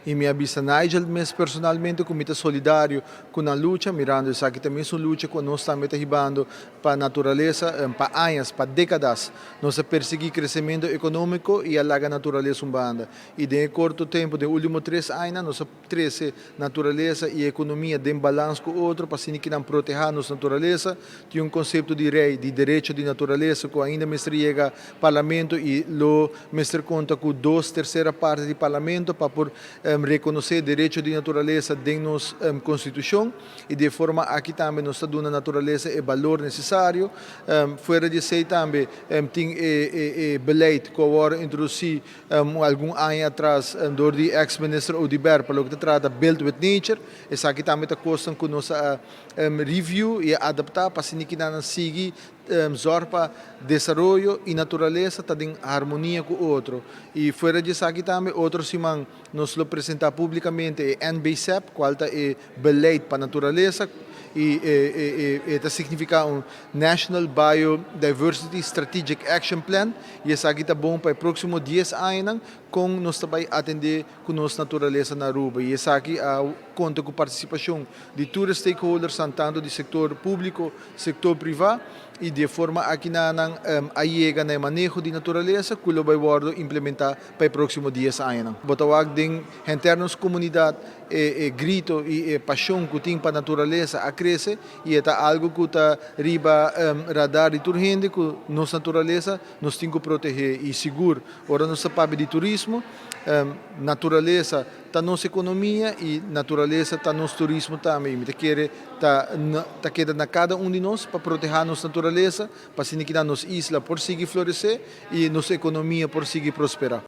Y mi a bisa Nigel mes personalmente cu mi ta solidario cu nan lucha, mirando esaki tambe un lucha cu nos tambe ta hibando pa naturalesa pa aña, pa decada. Nos a persigui crecemento economico y a laga naturalesa un banda. Y den corto tempo, den ultimo 3 aña, nos a trece naturalesa y economia den balans cu otro, pa asina cu nan proteha nos naturalesa. Tin un concepto di ley di derecho di naturalesa cu ainda mester yega parlamento y lo mester conta cu dos tercera parti di parlamento pa por reconoce derecho di naturalesa den nos constitucion y di forma aki tambe nos ta duna naturalesa e balor necesario. Fuera di esey tambe tin e beleid cu a introduci algun aña atras door di ex-minister Oduber pa loke ta trata Build with Nature. Esaki tambe ta cos cu nos review y adapta pa asina cu nan sigui zorg pa desaroyo y naturalesa ta den harmonia cu otro. Y fuera di esaki tambe, otro siman nos lo presenta publicamente e NBCEP, cual ta e beleid pa naturalesa y significa un National Biodiversity Strategic Action Plan, y esaki ta bon pa e proximo 10 aña cu nos tambe atende cu nos naturalesa na Aruba. Y esaki a conta cu participacion di tur stakeholders, tanto di sector publico, sector priva, y di forma aki nan a yega na maneho di naturalesa cu lo bay wordo implementa pa e proximo 10 aña. Bo ta wak den henter nos comunidad e grito y e pasion cu tin pa naturalesa a crece y ta algo cu ta riba radar di tur hende cu nos naturalesa nos tin cu protege. Y sigur, ora nos papia di turismo, naturalesa ta nos economia y naturalesa ta nos turismo tambe. Mi ta kere ta keda na cada un di nos pa proteha nos naturalesa, pa asina cu nos isla por sigui florece y nos economia por sigui prospera.